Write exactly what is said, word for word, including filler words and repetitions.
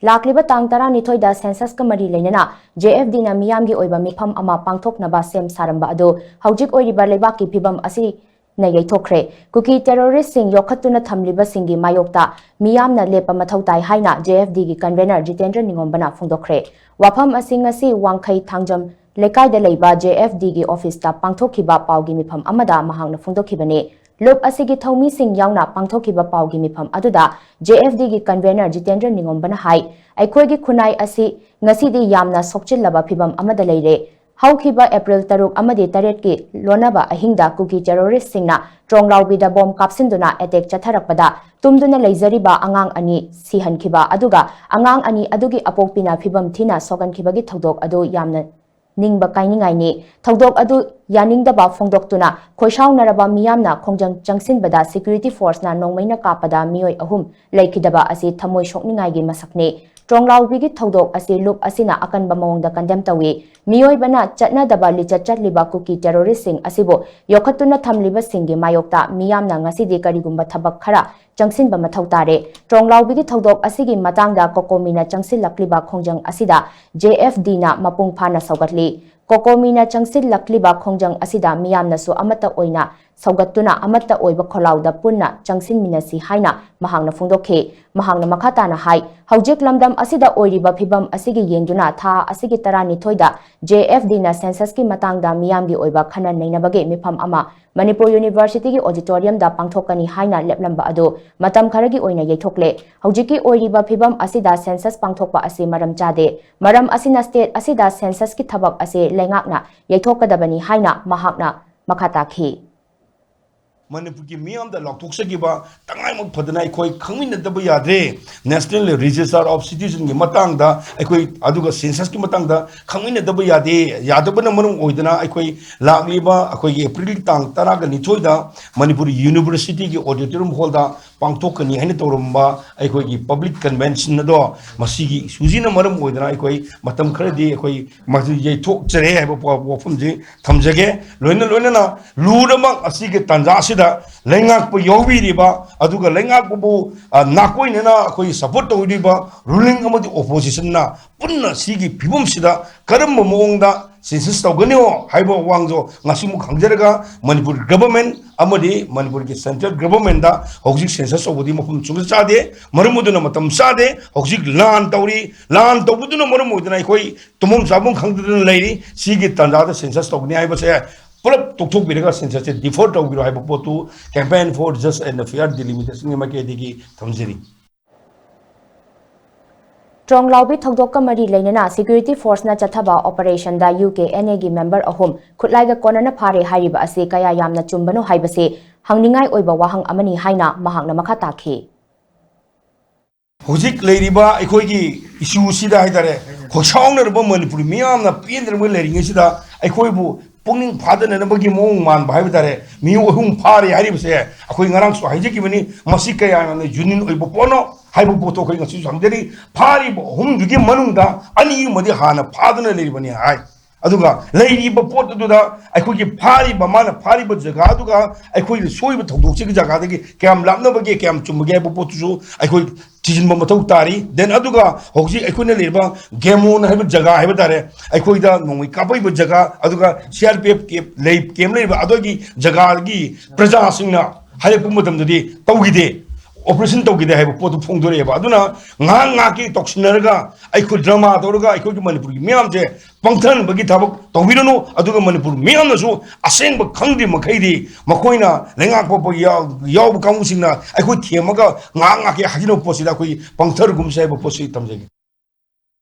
ꯂꯥꯛꯂꯤꯕ ꯇꯥꯡ ꯇꯔꯥꯅꯤꯊꯣꯏꯗ ꯁꯦꯟꯁꯁꯀ ꯃꯔꯤ ꯂꯩꯅꯅ ꯖꯦ ꯑꯦꯐ ꯗꯤꯅ ꯃꯤꯌꯥꯝꯒꯤ ꯑꯣꯏꯕ ꯃꯤꯐꯝ ꯑꯃ ꯄꯥꯡꯊꯣꯛꯅꯕ ꯁꯦꯝ ꯁꯥꯔꯝꯕ ꯑꯗꯨ ꯍꯧꯖꯤꯛ ꯑꯣꯏꯔꯤꯕ ꯂꯩꯕꯥꯛꯀꯤ ꯐꯤꯕꯝ ꯑꯁꯤꯅ ꯌꯩꯊꯣꯛꯈ꯭ꯔꯦ꯫ ꯀꯨꯀꯤ ꯇꯦꯔꯣꯔꯤꯁꯁꯤꯡ ꯌꯣꯛꯈꯠꯇꯨꯅ ꯊꯝꯂꯤꯕꯁꯤꯡꯒꯤ ꯃꯥꯌꯣꯛꯇ ꯃꯤꯌꯥꯝꯅ ꯂꯦꯞꯄ ꯃꯊꯧ ꯇꯥꯏ ꯍꯥꯏꯅ ꯖꯦ ꯑꯦꯐ ꯗꯤꯒꯤ ꯀꯟꯚꯦꯅꯔ ꯖꯤꯇꯦꯟꯗ꯭ꯔ ꯅꯤꯉꯣꯝꯕꯅ ꯐꯣꯡꯗꯣꯛꯈ꯭ꯔꯦ꯫ ꯋꯥꯐꯝ ꯑꯁꯤ ꯉꯁꯤ ꯋꯥꯡꯈꯩ ꯊꯥꯡꯖꯝ ꯂꯩꯀꯥꯏꯗ ꯂꯩꯕ ꯖꯦ ꯑꯦꯐ ꯗꯤꯒꯤ ꯑꯣꯐꯤꯁꯇ ꯄꯥꯡꯊꯣꯛꯈꯤꯕ ꯄꯥꯎꯒꯤ ꯃꯤꯐꯝ ꯑꯃꯗ ꯃꯍꯥꯛꯅ ꯐꯣꯡꯗꯣꯛꯈꯤꯕꯅꯤ꯫ ꯂꯨꯞ ꯑꯁꯤꯒꯤ ꯊꯧꯃꯤꯁꯤꯡ ꯌꯥꯎꯅ ꯄꯥꯡꯊꯣꯛꯈꯤꯕ ꯄꯥꯎꯒꯤ ꯃꯤꯐꯝ ꯑꯗꯨꯗ ꯖꯦ ꯑꯦꯐ ꯗꯤꯒꯤ ꯀꯟꯚꯦꯅꯔ ꯖꯤꯇꯦꯟꯗ꯭ꯔ ꯅꯤꯉꯣꯝꯕꯅ ꯍꯥꯏ, ꯑꯩꯈꯣꯏꯒꯤ ꯈꯨꯟꯅꯥꯏ ꯑꯁꯤ ꯉꯁꯤꯗꯤ ꯌꯥꯝꯅ ꯁꯣꯛꯆꯤꯜꯂꯕ ꯐꯤꯕꯝ ꯑꯃꯗ ꯂꯩꯔꯦ꯫ ꯍꯧꯈꯤꯕ ꯑꯦꯄ꯭ꯔꯤꯜ ꯇꯔꯨꯛ ꯑꯃꯗꯤ ꯇꯔꯦꯠꯀꯤ ꯂꯣꯟꯅꯕ ꯑꯍꯤꯡꯗ ꯀꯨꯀꯤ ꯇꯦꯔꯣꯔꯤꯁꯁꯤꯡꯅ ꯇ꯭ꯔꯣꯡꯂꯥꯎꯕꯤꯗ ꯕꯣꯝ ꯀꯥꯞꯁꯤꯟꯗꯨꯅ ꯑꯦꯇꯦꯛ ꯆꯠꯊꯔꯛꯄꯗ ꯇꯨꯝꯗꯨꯅ ꯂꯩꯖꯔꯤꯕ ꯑꯉꯥꯡ ꯑꯅꯤ ꯁꯤꯍꯟꯈꯤꯕ, ꯑꯗꯨꯒ ꯑꯉꯥꯡ ꯑꯅꯤ ꯑꯗꯨꯒꯤ ꯑꯄꯣꯛꯄꯤꯅ ꯐꯤꯕꯝ ꯊꯤꯅ ꯁꯣꯛꯍꯟꯈꯤꯕꯒꯤ ꯊꯧꯗꯣꯛ ꯑꯗꯨ ꯌꯥꯝꯅ ꯅꯤꯡꯕ ꯀꯥꯏꯅꯤꯡꯉꯥꯏꯅꯤ꯫ ꯊꯧꯗꯣꯛ ꯑꯗꯨ ꯌꯥꯅꯤꯡꯗꯕ ꯐꯣꯡꯗꯣꯛꯇꯨꯅ ꯈꯣꯏꯁꯥꯎꯅꯔꯕ ꯃꯤꯌꯥꯝꯅ ꯈꯣꯡꯖꯪ ꯆꯪꯁꯤꯟꯕꯗ ꯁꯦꯀ꯭ꯌꯨꯔꯤꯇꯤ ꯐꯣꯔꯁꯅ ꯅꯣꯡꯃꯩꯅ ꯀꯥꯞꯄꯗ ꯃꯤꯑꯣꯏ ꯑꯍꯨꯝ ꯂꯩꯈꯤꯗꯕ ꯑꯁꯤ ꯊꯃꯣꯏ ꯁꯣꯛꯅꯤꯡꯉꯥꯏꯒꯤ ꯃꯁꯛꯅꯤ꯫ ꯇ꯭ꯔꯣꯡꯂꯥꯎꯕꯤꯒꯤ ꯊꯧꯗꯣꯛ ꯑꯁꯤ ꯂꯨꯞ ꯑꯁꯤꯅ ꯑꯀꯟꯕ ꯃꯑꯣꯡꯗ ꯀꯟꯗꯦꯝ ꯇꯧꯏ꯫ ꯃꯤꯑꯣꯏꯕꯅ ꯆꯠꯅꯗꯕ ꯂꯤꯆꯠ ꯆꯠꯂꯤꯕ ꯀꯨꯀꯤ ꯇꯦꯔꯣꯔꯤꯁꯁꯤꯡ ꯑꯁꯤꯕꯨ ꯌꯣꯛꯈꯠꯇꯨꯅ ꯊꯝꯂꯤꯕꯁꯤꯡꯒꯤ ꯃꯥꯌꯣꯛꯇ ꯃꯤꯌꯥꯝꯅ ꯉꯁꯤꯗꯤ ꯀꯔꯤꯒꯨꯝꯕ ꯊꯕꯛ ꯈꯔ ꯆꯪꯁꯤꯟꯕ ꯃꯊꯧ ꯇꯥꯔꯦ꯫ ꯇ꯭ꯔꯣꯡꯂꯥꯎꯕꯤꯒꯤ ꯊꯧꯗꯣꯛ ꯑꯁꯤꯒꯤ ꯃꯇꯥꯡꯗ ꯀꯣꯀꯣꯃꯤꯅ ꯆꯪꯁꯤꯜꯂꯛꯂꯤꯕ ꯈꯣꯡꯖꯪ ꯑꯁꯤꯗ ꯖꯦ ꯑꯦꯐ ꯗꯤꯅ ꯃꯄꯨꯡ ꯐꯥꯅ ꯁꯧꯒꯠꯂꯤ꯫ ꯀꯣꯀꯣꯃꯤꯅ ꯆꯪꯁꯤꯜꯂꯛꯂꯤꯕ ꯈꯣꯡꯖꯪ ꯑꯁꯤꯗ ꯃꯤꯌꯥꯝꯅꯁꯨ ꯑꯃꯠꯇ ꯑꯣꯏꯅ ꯁꯧꯒꯠꯇꯨꯅ ꯑꯃꯠꯇ ꯑꯣꯏꯕ ꯈꯣꯜꯂꯥꯎꯗ ꯄꯨꯟꯅ ꯆꯪꯁꯤꯟꯃꯤꯟꯅꯁꯤ ꯍꯥꯏꯅ ꯃꯍꯥꯛꯅ ꯐꯣꯡꯗꯣꯛꯈꯤ꯫ ꯃꯍꯥꯛꯅ ꯃꯈꯥ ꯇꯥꯅ ꯍꯥꯏ, ꯍꯧꯖꯤꯛ ꯂꯝꯗꯝ ꯑꯁꯤꯗ ꯑꯣꯏꯔꯤꯕ ꯐꯤꯕꯝ ꯑꯁꯤꯒꯤ ꯌꯦꯡꯗꯨꯅ ꯊꯥ ꯑꯁꯤꯒꯤ ꯇꯔꯥꯅꯤꯊꯣꯏꯗ ꯖꯦ ꯑꯦꯐ ꯗꯤꯅ ꯁꯦꯟꯁꯁꯀꯤ ꯃꯇꯥꯡꯗ ꯃꯤꯌꯥꯝꯒꯤ ꯑꯣꯏꯕ ꯈꯟꯅ ꯅꯩꯅꯕꯒꯤ ꯃꯤꯐꯝ ꯑꯃ ꯃꯅꯤꯄꯨꯔ ꯌꯨꯅꯤꯚꯔꯁꯤꯇꯤꯒꯤ ꯑꯣꯗꯤꯇꯣꯔꯤꯌꯝꯗ ꯄꯥꯡꯊꯣꯛꯀꯅꯤ ꯍꯥꯏꯅ ꯂꯦꯞꯂꯝꯕ ꯑꯗꯨ ꯃꯇꯝ ꯈꯔꯒꯤ ꯑꯣꯏꯅ ꯌꯩꯊꯣꯛꯂꯦ꯫ ꯍꯧꯖꯤꯛꯀꯤ ꯑꯣꯏꯔꯤꯕ ꯐꯤꯕꯝ ꯑꯁꯤꯗ ꯁꯦꯟꯁꯁ ꯄꯥꯡꯊꯣꯛꯄ ꯑꯁꯤ ꯃꯔꯝ ꯆꯥꯗꯦ꯫ ꯃꯔꯝ ꯑꯁꯤꯅ ꯁ꯭ꯇꯦꯠ ꯑꯁꯤꯗ ꯁꯦꯟꯁꯁꯀꯤ ꯊꯕꯛ ꯑꯁꯤ ꯂꯩꯉꯥꯛꯅ ꯌꯩꯊꯣꯛꯀꯗꯕꯅꯤ ꯍꯥꯏꯅ ꯃꯍꯥꯛꯅ ꯃꯈꯥ ꯇꯥꯈꯤ꯫ ꯃꯅꯤꯄꯨꯔꯒꯤ ꯃꯤꯌꯥꯝꯗ ꯂꯥꯎꯊꯣꯛꯆꯈꯤꯕ ꯇꯉꯥꯏꯃꯛ ꯐꯗꯅ ꯑꯩꯈꯣꯏ ꯈꯪꯃꯤꯟꯅꯗꯕ ꯌꯥꯗ꯭ꯔꯦ꯫ National Register of Citizenꯒꯤ ꯃꯇꯥꯡꯗ ꯑꯩꯈꯣꯏ, ꯑꯗꯨꯒ ꯁꯦꯟꯁꯁꯀꯤ ꯃꯇꯥꯡꯗ ꯈꯪꯃꯤꯟꯅꯗꯕ ꯌꯥꯗꯦ꯫ ꯌꯥꯗꯕꯅ ꯃꯔꯝ ꯑꯣꯏꯗꯅ ꯑꯩꯈꯣꯏ ꯂꯥꯛꯂꯤꯕ ꯑꯩꯈꯣꯏꯒꯤ ꯑꯦꯄ꯭ꯔꯤꯜ ꯇꯥꯡ ꯇꯔꯥꯒ ꯅꯤꯊꯣꯏꯗ ꯃꯅꯤꯄꯨꯔ ꯌꯨꯅꯤꯚꯔꯁꯤꯇꯤꯒꯤ ꯑꯣꯗꯤꯇꯣꯔꯤꯌꯝ ꯍꯣꯜꯗ ꯄꯥꯡꯊꯣꯛꯀꯅꯤ ꯍꯥꯏꯅ ꯇꯧꯔꯝꯕ ꯑꯩꯈꯣꯏꯒꯤ public convention ꯑꯗꯣ ꯃꯁꯤꯒꯤ ꯏꯁꯨꯁꯤꯅ ꯃꯔꯝ ꯑꯣꯏꯗꯅ ꯑꯩꯈꯣꯏ ꯃꯇꯝ ꯈꯔꯗꯤ ꯑꯩꯈꯣꯏ ꯃꯁꯤ ꯌꯩꯊꯣꯛꯆꯔꯦ ꯍꯥꯏꯕ ꯄ-, ꯋꯥꯐꯝꯁꯤ ꯊꯝꯖꯒꯦ꯫ ꯂꯣꯏꯅ ꯂꯣꯏꯅꯅ ꯂꯨꯅꯃꯛ ꯑꯁꯤꯒꯤ ꯇꯥꯟꯖꯥ ꯑꯁꯤꯗ ꯂꯩꯉꯥꯛꯄ ꯌꯥꯎꯕꯤꯔꯤꯕ, ꯑꯗꯨꯒ ꯂꯩꯉꯥꯛꯄꯕꯨ, ꯑ, ꯅꯥꯀꯣꯏꯅꯅ ꯑꯩꯈꯣꯏ support ꯇꯧꯕꯤꯔꯤꯕ ruling ꯑꯃꯗꯤ oppositionꯅ ꯄꯨꯟꯅ ꯁꯤꯒꯤ ꯐꯤꯕꯝꯁꯤꯗ ꯀꯔꯝꯕ ꯃꯑꯣꯡꯗ census ꯇꯧꯒꯅꯤꯑꯣ ꯍꯥꯏꯕ ꯋꯥꯡꯖꯣ ꯉꯁꯤꯃꯨꯛ ꯈꯪꯖꯔꯒ, ꯃꯅꯤꯄꯨꯔ government ꯑꯃꯗꯤ ꯃꯅꯤꯄꯨꯔꯒꯤ central governmentꯗ ꯍꯧꯖꯤꯛ census ꯇꯧꯕꯗꯤ ꯃꯐꯝ ꯆꯨꯝꯅ ꯆꯥꯗꯦ, ꯃꯔꯝ ꯑꯗꯨꯅ ꯃꯇꯝ ꯆꯥꯗꯦ꯫ ꯍꯧꯖꯤꯛ ꯂꯥꯟ ꯇꯧꯔꯤ, ꯂꯥꯟ ꯇꯧꯕꯗꯨꯅ ꯃꯔꯝ ꯑꯣꯏꯗꯨꯅ ꯑꯩꯈꯣꯏ ꯇꯨꯝꯐꯝ ꯆꯥꯐꯝ ꯈꯪꯗꯗꯅ ꯂꯩꯔꯤ꯫ ꯁꯤꯒꯤ ꯇꯥꯟꯖꯥꯗ census ꯇꯧꯒꯅꯤ ꯍꯥꯏꯕꯁꯦ ꯄꯨꯂꯞ ꯇꯣꯛꯊꯣꯛꯄꯤꯔꯒ censusꯁꯦ defer ꯇꯧꯕꯤꯔꯣ ꯍꯥꯏꯕ ꯄꯣꯠꯇꯨ Campaign for Just and Fair Delimitation ꯒꯤ ꯃꯥꯏꯀꯩꯗꯒꯤ ꯊꯝꯖꯔꯤ꯫ ꯇ꯭ꯔꯣꯡꯂꯥꯎꯕꯤ ꯊꯧꯗꯣꯛꯀ ꯃꯔꯤ ꯂꯩꯅꯅ security forceꯅ ꯆꯠꯊꯕ operationꯗ ꯌꯨ ꯀꯦ ꯑꯦꯟ ꯑꯦꯒꯤ member ꯑꯍꯨꯝ ꯈꯨꯠꯂꯥꯏꯒ ꯀꯣꯟꯅꯅ ꯐꯥꯔꯦ ꯍꯥꯏꯔꯤꯕ ꯑꯁꯤ ꯀꯌꯥ ꯌꯥꯝꯅ ꯆꯨꯝꯕꯅꯣ ꯍꯥꯏꯕꯁꯤ ꯍꯪꯅꯤꯡꯉꯥꯏ ꯑꯣꯏꯕ ꯋꯥꯍꯪ ꯑꯃꯅꯤ ꯍꯥꯏꯅ ꯃꯍꯥꯛꯅ ꯃꯈꯥ ꯇꯥꯈꯤ꯫ ꯍꯧꯖꯤꯛ ꯂꯩꯔꯤꯕ ꯑꯩꯈꯣꯏꯒꯤ ꯏꯁꯨꯁꯤꯗ ꯍꯥꯏꯇꯥꯔꯦ, ꯈꯣꯏꯁꯥꯎꯅꯔꯕ ꯃꯅꯤꯄꯨꯔꯤ ꯃꯤꯌꯥꯝꯅ ꯄꯦꯟꯗ꯭ꯔꯕ ꯂꯩꯔꯤꯉꯩꯁꯤꯗ ꯑꯩꯈꯣꯏꯕꯨ ꯄꯨꯛꯅꯤꯡ ꯐꯥꯗꯅꯅꯕꯒꯤ ꯃꯑꯣꯡ ꯃꯥꯟꯕ ꯍꯥꯏꯕ ꯇꯥꯔꯦ, ꯃꯤꯑꯣꯏ ꯑꯍꯨꯝ ꯐꯥꯔꯦ ꯍꯥꯏꯔꯤꯕꯁꯦ ꯑꯩꯈꯣꯏ ꯉꯔꯥꯡꯁꯨ ꯍꯥꯏꯖꯈꯤꯕꯅꯤ꯫ ꯃꯁꯤ ꯀꯌꯥ ꯌꯥꯝꯅ genuine ꯑꯣꯏꯕ ꯄꯣꯠꯅꯣ ꯍꯥꯏꯕ ꯄꯣꯠꯇꯣ ꯑꯩꯈꯣꯏ ꯉꯁꯤꯁꯨ ꯍꯪꯖꯔꯤ꯫ ꯐꯥꯔꯤꯕ ꯑꯍꯨꯝꯗꯨꯒꯤ ꯃꯅꯨꯡꯗ ꯑꯅꯤ ꯑꯃꯗꯤ ꯍꯥꯟꯅ ꯐꯥꯗꯨꯅ ꯂꯩꯔꯤꯕꯅꯤ ꯍꯥꯏ꯫ ꯑꯗꯨꯒ ꯂꯩꯔꯤꯕ ꯄꯣꯠ ꯑꯗꯨꯗ ꯑꯩꯈꯣꯏꯒꯤ ꯐꯥꯔꯤꯕ, ꯃꯥꯅ ꯐꯥꯔꯤꯕ ꯖꯒꯥ ꯑꯗꯨꯒ ꯑꯩꯈꯣꯏꯅ ꯁꯣꯏꯕ ꯊꯧꯗꯣꯛꯁꯤꯒꯤ ꯖꯒꯥꯗꯒꯤ ꯀꯌꯥꯝ ꯂꯥꯞꯅꯕꯒꯦ, ꯀꯌꯥꯝ ꯆꯨꯝꯕꯒꯦ ꯍꯥꯏꯕ ꯄꯣꯠꯇꯨꯁꯨ ꯑꯩꯈꯣꯏ ꯊꯤꯖꯤꯟꯕ ꯃꯊꯧ ꯇꯥꯔꯤ꯫ Then ꯑꯗꯨꯒ ꯍꯧꯖꯤꯛ ꯑꯩꯈꯣꯏꯅ ꯂꯩꯔꯤꯕ ꯒꯦꯃꯣꯟ ꯍꯥꯏꯕ ꯖꯒꯥ ꯍꯥꯏꯕ ꯇꯥꯔꯦ, ꯑꯩꯈꯣꯏꯗ ꯅꯣꯡꯃꯩ ꯀꯥꯞꯄꯛꯏꯕ ꯖꯒꯥ, ꯑꯗꯨꯒ C R P F camp ꯂꯩ, camp ꯂꯩꯔꯤꯕ ꯑꯗꯨꯒꯤ ꯖꯒꯥꯒꯤ ꯄ꯭ꯔꯖꯥꯁꯤꯡꯅ ꯍꯥꯏꯔꯛꯄ ꯃꯇꯝꯗꯗꯤ ꯇꯧꯈꯤꯗꯦ, operation ꯇꯧꯈꯤꯗꯦ ꯍꯥꯏꯕ ꯄꯣꯠꯇꯨ ꯐꯣꯡꯗꯣꯔꯛꯑꯦꯕ꯫ ꯑꯗꯨꯅ ꯉꯥꯏꯍꯥꯛ ꯉꯥꯏꯍꯥꯛꯀꯤ ꯇꯧꯁꯤꯟꯅꯔꯒ ꯑꯩꯈꯣꯏ drama ꯇꯧꯔꯒ ꯑꯩꯈꯣꯏꯒꯤ ꯃꯅꯤꯄꯨꯔꯒꯤ ꯃꯤꯌꯥꯝꯁꯦ ꯄꯪꯊꯍꯟꯕꯒꯤ ꯊꯕꯛ ꯇꯧꯕꯤꯔꯅꯨ꯫ ꯑꯗꯨꯒ ꯃꯅꯤꯄꯨꯔ ꯃꯤꯌꯥꯝꯅꯁꯨ ꯑꯁꯦꯡꯕ ꯈꯪꯗ꯭ꯔꯤ ꯃꯈꯩꯗꯤ ꯃꯈꯣꯏꯅ ꯂꯩꯉꯥꯛ ꯄꯣꯛꯄ ꯌꯥꯎ-, ꯌꯥꯎꯕ ꯀꯥꯡꯕꯨꯁꯤꯡꯅ ꯑꯩꯈꯣꯏ ꯊꯦꯝꯃꯒ ꯉꯥꯏꯍꯥꯛ ꯉꯥꯏꯍꯥꯛꯀꯤ ꯍꯥꯏꯖꯤꯟꯅꯕ ꯄꯣꯠꯁꯤꯗ ꯑꯩꯈꯣꯏ ꯄꯪꯊꯔꯒꯨꯝꯁꯦ ꯍꯥꯏꯕ ꯄꯣꯠꯁꯤ ꯊꯝꯖꯒꯦ꯫